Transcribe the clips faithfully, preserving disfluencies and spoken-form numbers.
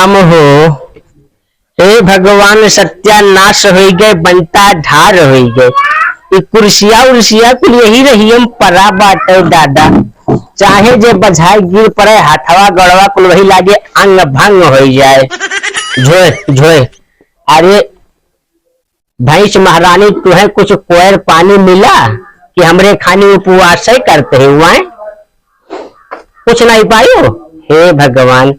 हम हो, हे भगवान, सत्यानाश होइ गए, बंटा ढार होइ गए। ई कुर्सिया उर्सिया कुल यही रहियम परा बाटे दादा। चाहे जे बझाए गिर पड़े, हथवा गड़वा कुल वही लागे अंग भंग होइ जाए। झोए, झोए। अरे भैंस महारानी, तुहे कुछ कोयर पानी मिला कि हमरे खानी उपवास करते हुए कुछ नहीं पायो? हे भगवान,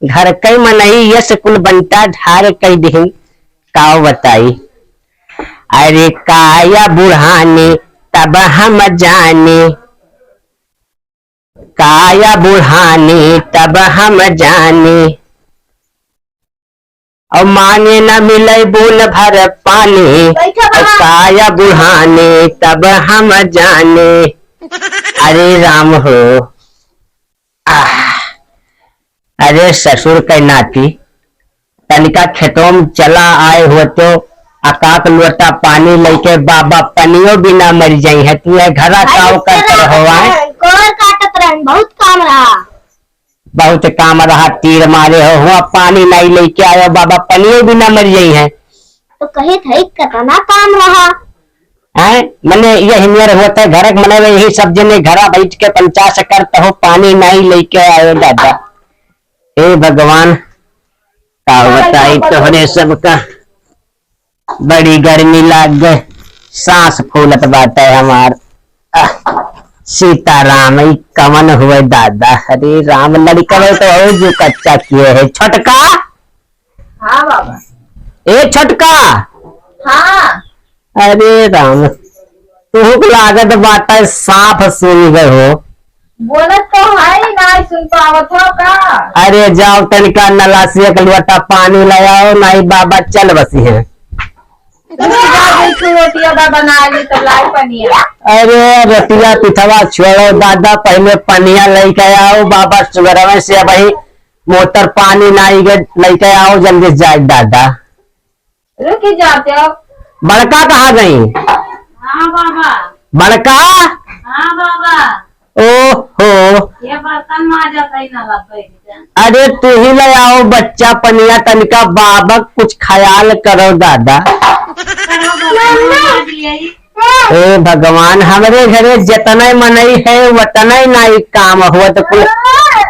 घर कई मनई यस कुल बंटा ढार कई दिहिन, काव बताई। अरे काया बुढ़ानी तब हम जानी, काया बुढ़ानी तब हम जानी, और मांगे न मिले बून भर पानी, बैठा और बा। काया बुढ़ानी तब हम जानी। अरे राम हो, आह, अरे ससुर के नाती, तनिका खेतों में चला आए हो तो अकाक लोटा पानी लेके बाबा पनियो बिना मर जाई है। तू है घरा भाई, काव करत रहो आए? कोर काटत रहन, बहुत काम रहा। बहुत काम रहा, तीर मारे हो, हुआ पानी नहीं लेके आयो बाबा, पनियो बिना मर जाई है। तो कहे थे कितना काम रहा। हैं? मने यही मेर होते घर के मने यही सब जने घरा बैठ के पंचास करत हो, पानी नहीं लेके आयो दादा। हे भगवान, का बताई तोहरे सबका, बड़ी गर्मी लाग गए, सांस फूलत बाटे हमार। आह, सीताराम, ई कवन हुए दादा? अरे राम, लड़का तो हो जो कच्चा किए है। छोटका, हाँ बाबा। ए छोटका। हाँ। अरे राम, तुहू के लागत बाटे सांप सूंघ गए हो। बोलत तो है, ना सुन पावत हो का? अरे जाओ तनिका नलासिया के लोटा पानी ले आओ, नहीं बाबा चल बसी है। तुम जा बिल्कुल रोटिया बा बना ली तो लाई पनिया। अरे रोटिया पिठवा छोड़ो दादा, पहले पनिया लेके आओ बाबा, सुगरवे से भाई मोटर पानी नहीं गे, लेके आओ जल्दी से जाए दादा। रुक ही जाते हो। बड़का कहाँ गई? हाँ बाबा। बड़का? हाँ बाबा। ओहो। ये बर्तन माजा सही ना लग गई। अरे तू ही ले आओ बच्चा पनिया, तनिका बाबक कुछ ख्याल करो दादा। करो बाबा, माज लिया ही। हे भगवान, हमरे घरे जतने मनई है, वतने नाई काम होत, कुल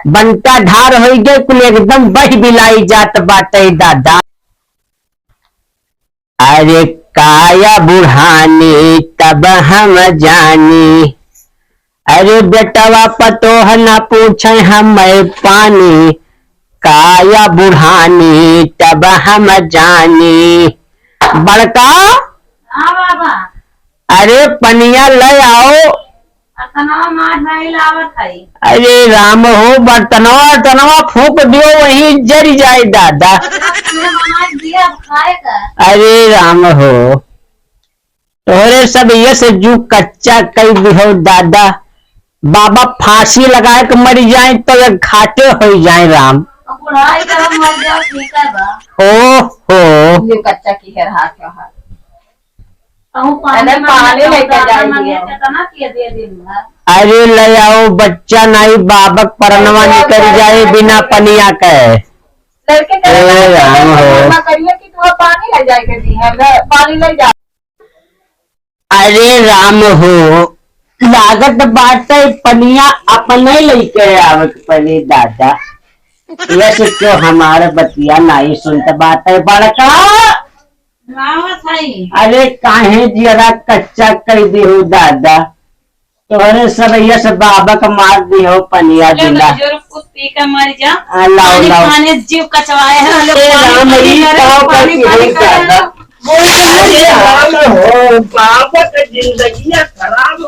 बंटा ढार होई गए, कुल एकदम बह बिलाई जात बाटे दादा। अरे काया बुढ़ानी तब हम जानी, अरे बेटवा पतोह न पूछे हमें पानी, काया बुढ़ानी तब हम जानी। बड़का, हाँ बाबा। अरे पनिया ले आओ। बर्तनवा माज नहीं लावत है। अरे राम हो, बर्तनवा, बर्तनवा फूंक दियो, वहीं जर जाए दादा। बर्तनवा माज दिया, अब खाए का? अरे राम हो, तोहरे सब यस जू कच्चा कई दिहो दादा। बाबा फांसी लगाए के मर जाए तो एक घाटे हो जाए राम। अब बुढ़ाई का हम मर जाओ, ठीक है बा। ओ हो। ये कच्चा की है, रहा क्या है? कहूँ पानी अरे, मांगे पानी तो लेके दादा जाइए। मांगे, कितना किए दे दिन भर। अरे, ले आओ, बच्चा नाई, बाबक परनवा अरे, निकल अरे, जाए अरे, बिना अरे। पनिया के। लड़के ए, कहते हैं, राम हो। मम्मा करिए कि तू पानी ले जाए के दी है, ले, पानी ले जा। अरे, राम हो, लागत बाटे पनिया अपने लेके आवे के पड़ी, दादा। यस तो हमार बतिया नाई सुनत बाटे, बड़का। आवत हई। अरे काहे जियरा कच्चा कर दिहु दादा, तोहरे सब यस बाबक मार दिहु पनिया अरे बिना। बुजुर्ग कुत्ती का मर जा। आ, लाओ, पानी लाओ। खाने जीव कचवाए है, हम लोग ए पानी राम, पानी ई करे, का पानी करती पानी है करे। दादा? बोल, अरे अरे राम हो, बाबक जिंदगी खराब